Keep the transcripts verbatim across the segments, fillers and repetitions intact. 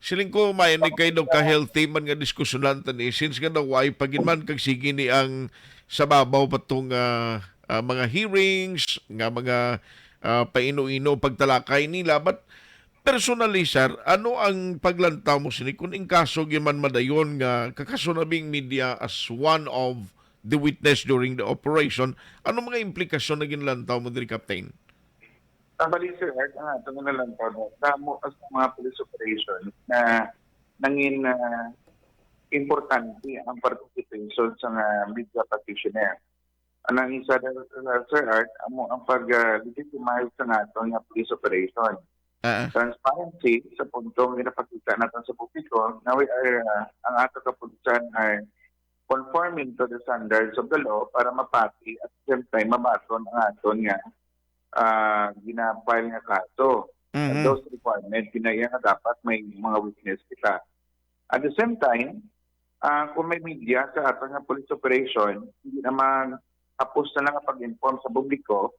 Siling ko, may ni kay daw ka-healthy man nga diskusyonan ta ni, since nga daw way pa gid man kag sige ni ang sa babaw pa tong, ah, ah, mga hearings, nga mga, ah, paino-ino pagtalakay nila. But personally, sir, ano ang paglantaw mo sini kung in kaso gyud man madayon nga kakaso na bing media as one of the witness during the operation? Ano mga implikasyon na ginlantaw mo diri, Captain? Ang bali, Sir Art, ang atong nalantaw na damo as mga police operation na nangin, ah, importante ang participation sa nga media practitioner. Ang nangin sa, sa Sir Art, amo ang pag-legitimize sa nga aton nga police operation. Ah, ah. Transparency sa punto nga ginapakita natin sa publiko na we are, ah, ang ato kapulisan ay conforming to the standards of the law para mapati at the same time mabaton ang aton nga, ah, gina-file nga kaso. And Mhm. those requirements, kinaiya nga dapat may mga witness kita. At the same time, ah, kung may media sa aton nga police operation, hindi naman hapos na lang ang pag-inform sa publiko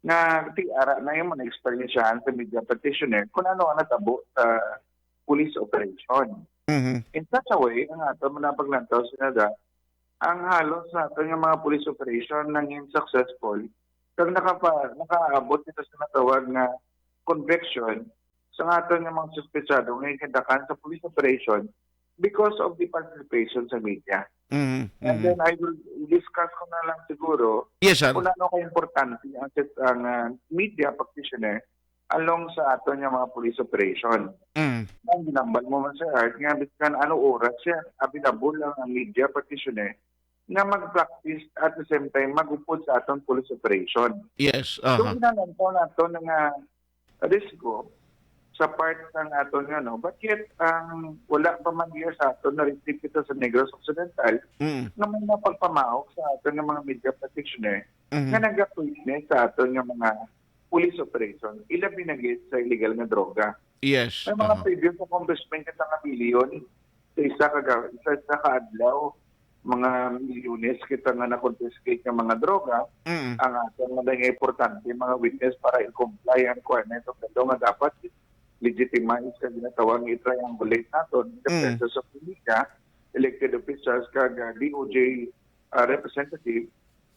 nga ti ara na yung mga eksperyensyahan sa media practitioner kung ano ang natabo sa police operation. Mhm. In such a way, ang aton mga paglantaw, Senador, ang halos naton nga mga police operation nangin successful kag nakapa-, nakaabot kita sa natawag nga conviction sa aton nga mga suspetsado nga gindakan sa police operation because of the participation sa media. Mhm, And mhm. then I will discuss ko na lang siguro Yes, sir. kung ano ka-importante ang set-, ang, ah, media practitioner along sa aton nga mga police operation. Mm. Ang ginambal mo man, Sir Art, nga bisan ano oras siya, available lang ang media practitioner nga mag-practice at the same time mag-upod sa aton police operation. Yes, So, aha. ginanantaw nato na nga risgo sa part ng aton nga, no? But yet, ang wala pa man diya sa aton na-receive kita sa Negros Occidental Mm. nga may napagpamahok sa aton nga mga media practitioner Mhm. nga nag-witness sa aton nga mga police operation, ilabi na gid sa illegal nga droga. Yes, May mga aha. previous accomplishment kita nga bilyon sa isa ka ga-, sa isa ka adlaw, mga milyones kita nga na-confiscate nga mga droga. Mm. Ang aton nga mga importante, mga witness para i-comply ang requirement of the law nga dapat legitimize ka ginatawag nga i-triangulate naton in the Mm. presence of the media, elected officials, kag, ah, D O J, ah, representative.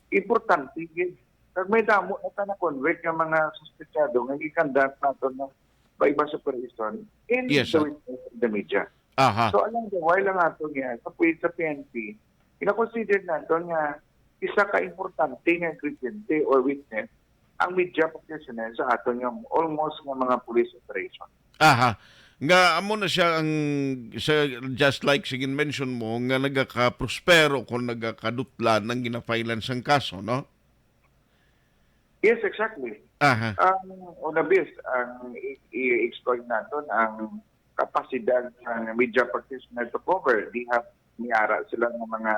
Importante gid. Kag may damo na ta na-convict nga mga suspetsado nga gikandak naton nga iba-iba sa operasyon in Yes, the sir. witness of the media. Aha. So, along the while lang ato niya, sa puwis sa P N P, gina-consider nato nga isa ka importante nga ingrediente or witness ang media practitioner sa ato nga almost nga mga police operation. Aha. Nga amo na siya ang, sa, just like sige mention mo, nga nagaka-prosper o kung nagakadutlan ang gina-filean sang kaso, no? Yes, exactly. Aha. Ang una, bis, ang i-, i-exploit naton ang kapasidad ng media practitioner to cover. Di ha, may ara sila ng mga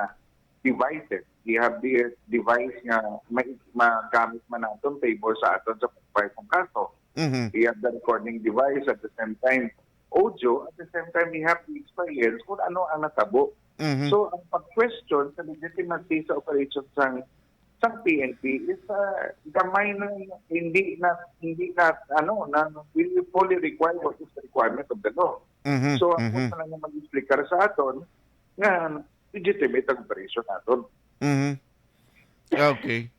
devices. Di ha, di, device nga may magamit man naton favor sa aton sa pag-file ng kaso. Mhm. Di ha, the recording device, at the same time audio, at the same time we have the experience kung ano ang natabo. Mhm. So, ang pag-question sa legitimacy sa operation sang sang P N P is, ah, gamay na, hindi na, hindi na, ano, na we fully require what is the requirement of the law. Mhm, So, ang mhm. Kung lang mag-explicar sa aton nga legitimate ang operation naton. Mhm. Okay.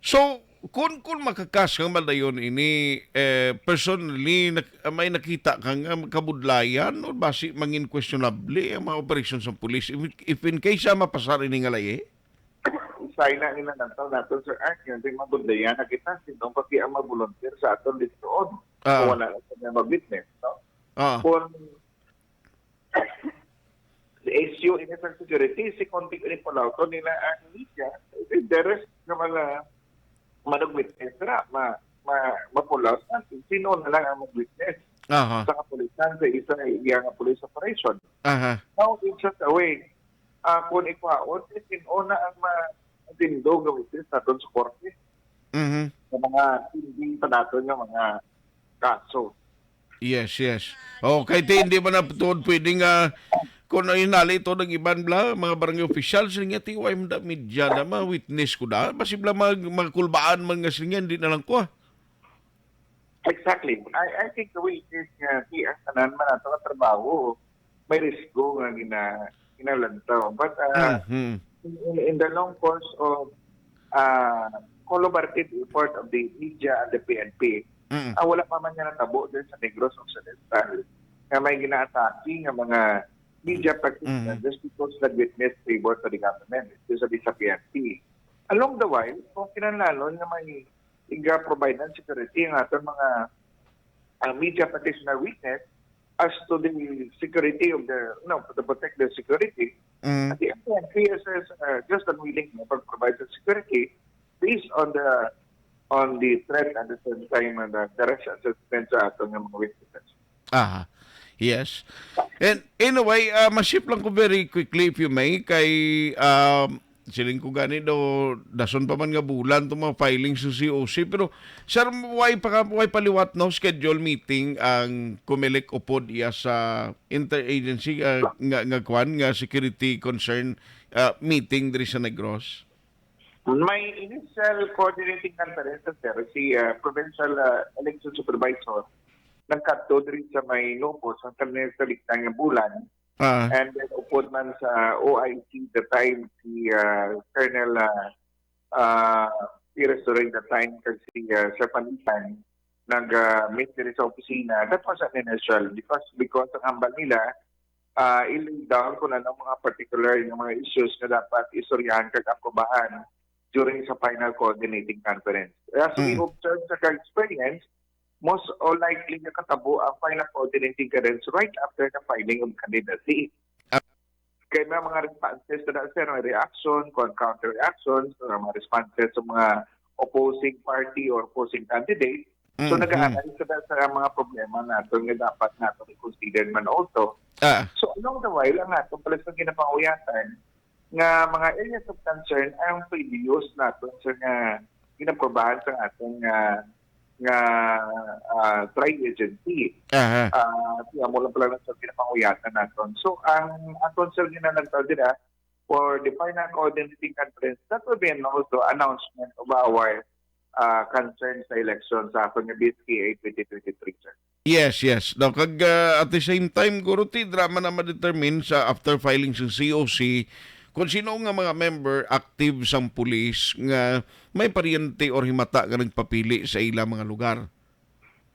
So, kung, kung makakas nga madayon ini, eh, personally, nak-, may nakita ka nga kabudlayan o basi mangin questionable ang mga operasyon sa pulis? If, if in case, ah, mapasar ini nga layi? Usahay na nila ng taon nato, Sir Art, nga di mabudlayan na kita, sino pa siya ang mag-volunteer sa aton dito? Ah. Kung wala na siya mag-witness, no? Ah. Kung the issue in cybersecurity, si konti rin po nila ang media, the rest ng mga manag-witness na, ma, ma, ma-pull out natin. Sino na lang ang mag-witness Aha. sa kapulisan sa isa iya nga police operation? Aha. Now, in such a way, ah, kung ikuhaon, eh, sino na ang ma-, matindog nga witness naton sa korte? Mhm. Sa mga pending pa naton nga mga kaso. Yes, yes. Oh, kay ti, hindi man na tuod pwede nga kung hinali to ng iban bla, mga barangay officials, nga ti, way man da media na, mga witness ko da. Basi bla mag-, magkulbaan man nga siya, hindi na lang ko, ah. Exactly. I, I think the way it is nga, di ang tanan man nato nga trabaho, may risgo nga gina, ginalantaw. But uh, Mhm. in, in the long course of uh, collaborative effort of the media and the P N P, Mm. ah, wala pa man nga natabo din sa Negros Occidental nga may ginaatake nga mga media practitioners because nag-witness favor to the government, especially sa P N P. Along the while, kung kinahanglanon nga may iga-provide ng security ang aton mga ah, media practitioner witness as to the security of the, you know, to protect their security. Mm. At the P N P is uh, just unwilling na pag-provide sa security based on the on the threat and the same time and the, the risk assessment sa aton nga mga witnesses. Aha. Yes. And in a way, uh, ma-shift lang ko very quickly, if you may, kay um, siling ko gani daw, dason pa man nga bulan itong mga filing sa C O C. Pero, sir, way, pa, way paliwat no schedule meeting ang Comelec upod iya sa interagency uh, nga, nga kwan, nga security concern uh, meeting diri sa Negros? May initial coordinating conference, sir, si uh, Provincial uh, Election Supervisor nagkadto diri sa may Nobos ang kanil sa liktan nga bulan. Ah, And then upod man sa O I C the time si uh, Colonel uh, uh, Pires during the time kag si uh, Sir Panitan nag uh, meet diri sa opisina. That was an initial because because ang hambal nila uh, i-lay down kung anong mga particular nga mga issues nga dapat istoryahan kag aprobahan during sa final coordinating conference. As we Mm. observe sa experience, most all likely nakatabo ang final coordinating conference right after the filing of candidacy. Ah. Kay may mga responses na sir, may reaction, con- counter reactions, may mga responses sa mga opposing party or opposing candidate. So Mhm. nag-aaral sila sa mga problema nato nga dapat nato i-consider man also. Ah, So along the while, ang ato pala sa ginapanguyasan nga mga areas of concern ang previous nato sa nga ginaprobahan sa aton nga nga ah, tri-agency. aha. Ah, kaya mo lang pala sa ginapanguyasan naton. So ang aton sir ginanagtag dira for the final coordinating conference, that will be an also announcement of our uh, concern sa election sa aton nga B S K A twenty twenty-three, sir. Yes, yes. No, kag uh, at the same time, guro, ti drama na ma-determine sa after filing sa C O C kung sino nga mga member active sang pulis nga may paryente or himata nga nagpapili sa ila mga lugar.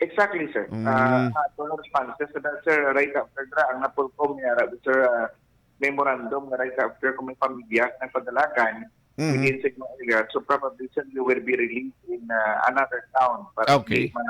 Exactly, sir. Mm. Uh, ato nga responses sa that, sir, right after dra, ang napulkom niya, sir, uh, memorandum nga right after kung may pamilya nga padalagan Mhm. within sa inyong area. So probably, sir, you will be released in uh, another town para Okay. hindi ma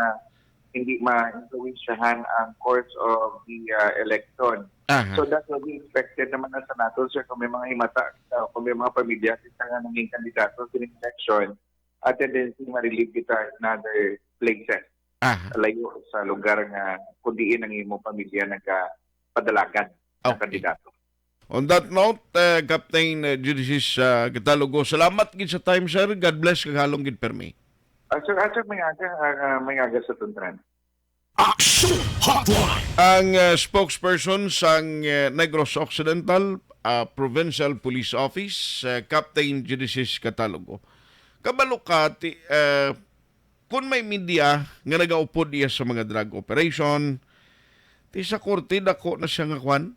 hindi ma-influensyahan ang course of the uh, election. Aha. So that will be expected naman na sa nato, sir, kung may mga himata, uh, kung may mga pamilya kita nga naging kandidato sa election, at tendency ma-relieve kita in other places, Aha. layo sa lugar nga kung diin ang imong pamilya nagapadalagan nga Okay. kandidato. On that note, uh, Captain uh, Judicis uh, Catalogo, salamat gid sa time, sir. God bless kag halong gid permi. Ah, sir, ah, sir, may aga, ah, ah, may aga sa tuntran. Action Hotline. Ang uh, spokesperson sang uh, Negros Occidental uh, Provincial Police Office, uh, Captain Judicis Catalogo. Kabalo ka, ti, uh, kung may media nga nagaupod iya sa mga drug operation, ti sa korte dako na siya nga kwan,